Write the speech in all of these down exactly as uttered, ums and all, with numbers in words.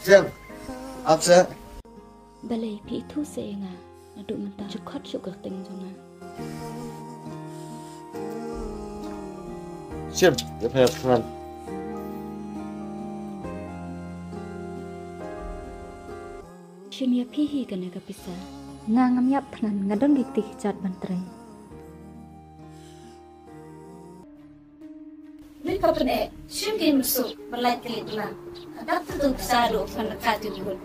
Jem, ap seh. Balei phi ithuh seh ïa nga? Naduh mynta ju khot shuh ka kyrteng jong nga. Shim, ïa phi ïap thngan. Shim ïa phi hi kane ka pisa. Nga ngam ïap thngan, nga don ki kti ki jait ban trei. Leit ka pyneh, shim ki mynsuk, ba lait ki leit lang. Ka dap tu tu pisa ruh phan ka tu bun.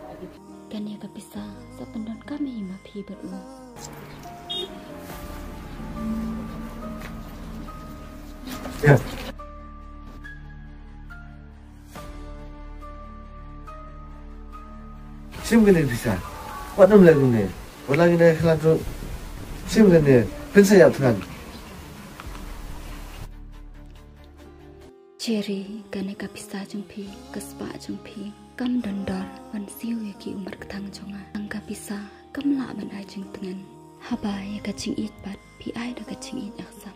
Kane ka pisa, sa pyndonkam hi ma phi bad u. Shim kane pisa. Wat nym leh kumne. Wat la kine khla tu. Shim kane. Pynsa ïap thngan. Cherry, kane ka pisa jong phi, ka spah jong phi, kam don dor ban siew ïa ki ummat kthang jong nga. Tang ka pisa kam lah ban ai jingtngen. Haba ïa ka jingïeit pat phi ai da ka jingïeit aksap.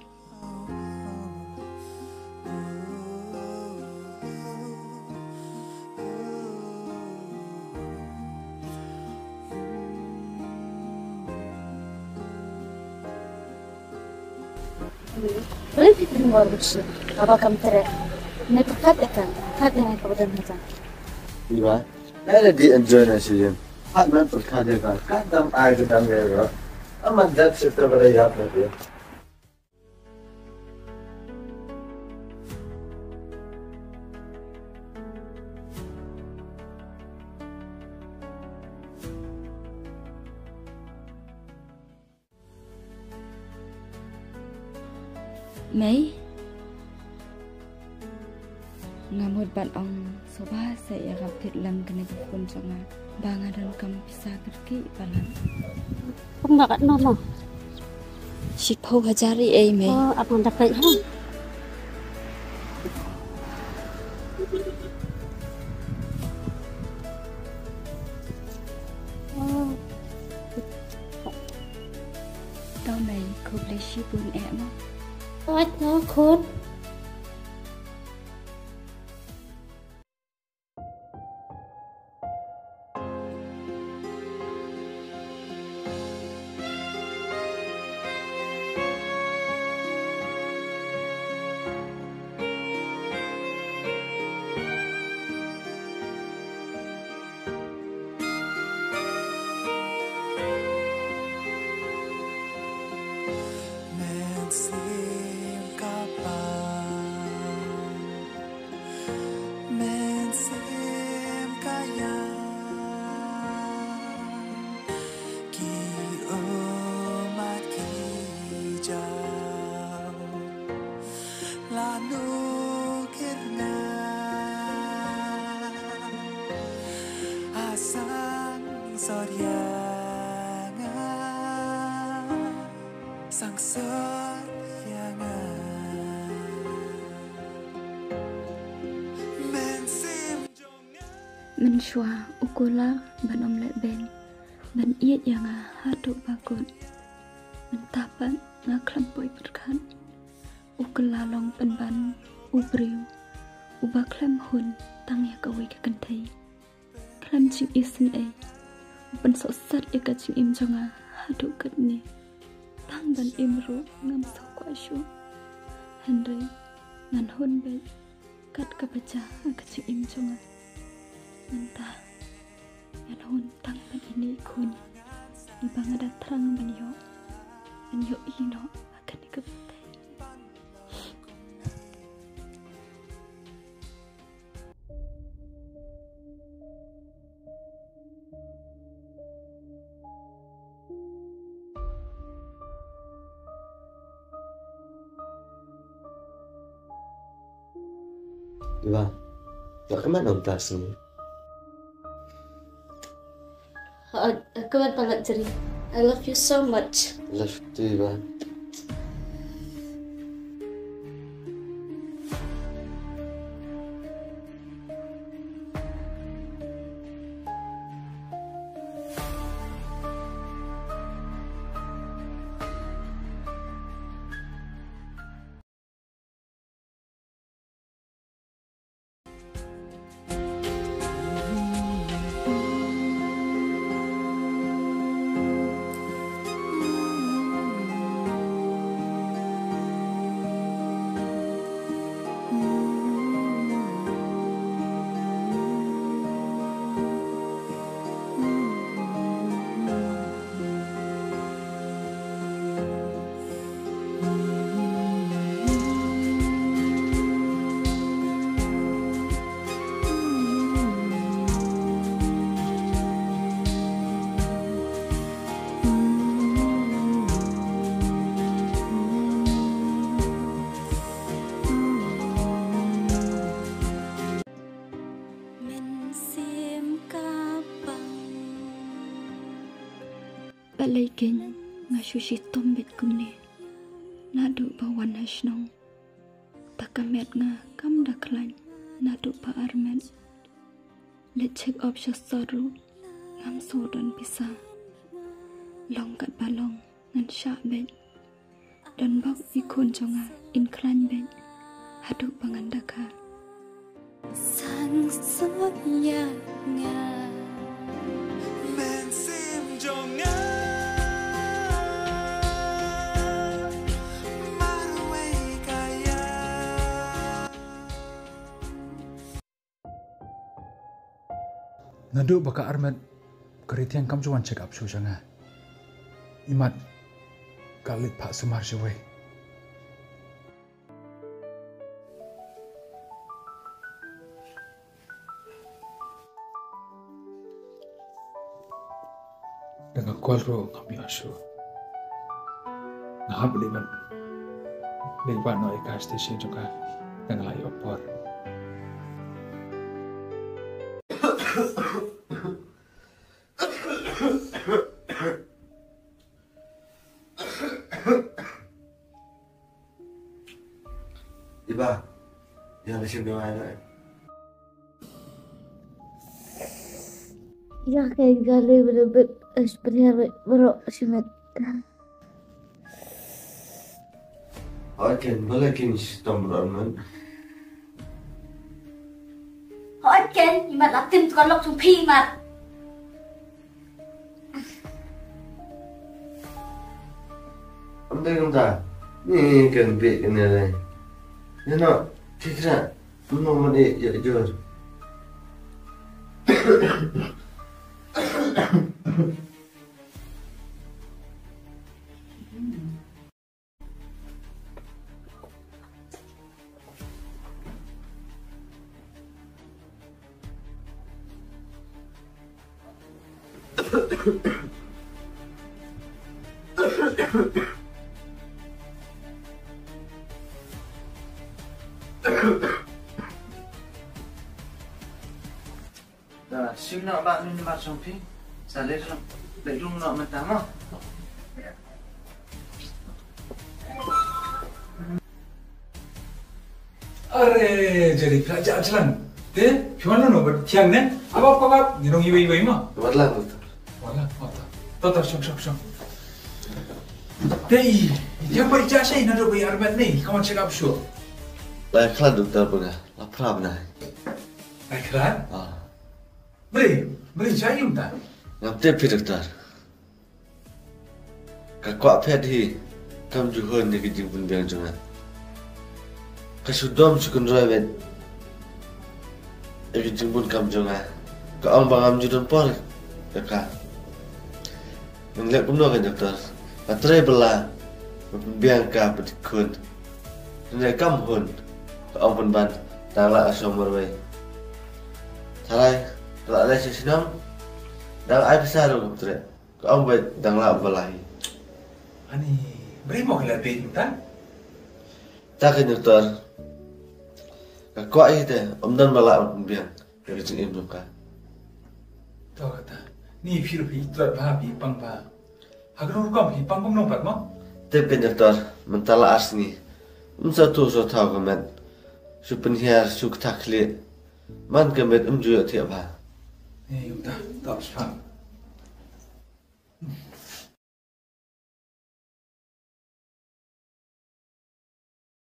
Balei phi pynmor bad shu, haba kam treh? Ne pyrkhat ïa ka, pyrkhat ïa nga kaba don ha jaka. Iba, nga la dei enjoy na shisien. Pyrkhat, men pyrkhat ïa ka, ka dang ai ka dang ïa ka. Amat dat shisha ba la ïap na phi. Mei. Nga mut ban ong sngewbha sa ïarap thied lem kane ka khun jong nga ba nga donkam pisa kyrkieh palat. Pung ba katno mo? Shiphew hajar ei ei mei. Oh, ap ngan da peit ha. Oh. To mei, khublei shibun eh mo. Wat no khun. Mynsiem ka pang, mynsiem ka ïang, ki ummat ki jaw. Lano kyrnga, a sang sor ïa nga, sang sor ïa nga. Mynsiem jong nga. Mynshuwa u kular ban ym leh beiñ, ban ïeit ïa nga haduh ba kut. Mynta pat nga khlem poi pyrkhat. U kylla long pynban u briew uba khlem hun tang ïa kawei ka kynthei. Khlem jingisynei u pynsohsat ïa ka jingim jong nga haduh katne. Tang ban im ruh ngam sngewkwah shuh. Hynrei ngan hun beit kat kaba jia ha ka jingim jong nga. Mynta ngan hun tang ban ïa ine i khun iba nga da thrang ban ïoh, ban ïohi noh ha kane ka pyrthei. Iba, ïa ka man ong ta sngi. Uh, ka man palat jeri. I love you so much. Love you too, Iba. Lei keiñ nga shu shitom beit kumne naduh ba wan ha shnong. Ta ka met nga kam da khlaiñ naduh ba armet. Leit check up sha sor ruh ngam sngewdon pisa. Long katba long ngan shah beit. Don bok i khun jong nga in khlaiñ beit haduh ba ngan da kha. Sang sot ïa nga. Mynsiem jong nga marwei ka ïa. Naduh ba ka armet ka Rithiang kam ju wan check up shuh sha nga. Imat ka leit phah sumar shawei. Da nga call ruh ngam ïoh shuh. Nga hap leit ban leit ban noh ïa ka station jong ka. Da nga la ïoh por. Iba, ïa ka shim dawai noh. Ïa ka ïa ka lei ba da bet, eh, spriar baroh shimet. Hooid ken, balei kin shitom baroh man? Hooid ken, imat la tim tu ka lok tu phi imat. Ym dei kumta. Ni kan bit kan ni. Ni no, kikra. Ym no man e ya jor. Da, shu noh ba min ba shong phi. Sa le rung, le rung noh mynta mo. Are, jari phi la jah jlan. Te, phi wan noh ba thiang ne? Aba, aba, aba, ngi rung iwei iwei mo. Wat la, wat la. Wat la, wat la. To, to, shong, shong, shong. Te i, i thiang ba i jah shai naduh ba i armet ne, come on, check up shuh. Lai khlad doktor ba nga, la phra bnai. Lai khlad? Ah. Mri, mri, jai um ta. Ngam tip phi doktor. Ka kwah phet hi kam ju hun ïa ka jingpynbiang jong nga. Ka shu dom shu kynroi beit ïa ka jingbun kam jong nga. Ka ong ba ngam ju don por ïa ka. Ngan leh kumno ka doktor? Nga trei bylla ban pynbiang ka pynkhun. Hynrei kam hun. Ka ong pynban dang lah ka shong marwei. Tharai ka lah leit sha shnong. Dang ai pisa ruh kam treh. Ka ong beit dang lah ba la hi. Ani, brei mo ka la beit mynta. Ta ka doktor. Ka kwah hi te, ym don ba lah ban pynbiang ïa ka jingim jong ka. To kata. Ni phi ruh phi trot bha phi pang bha. Ha ka rukom phi pang kumno pat mo? Tip ka doktor, mynta la ar sngi. Ym sa tu sa thaw ka met. Shu pynhiar, shu ktah khlieh. Man ka met ym ju ïoh thiah bha. Ni mynta, to span.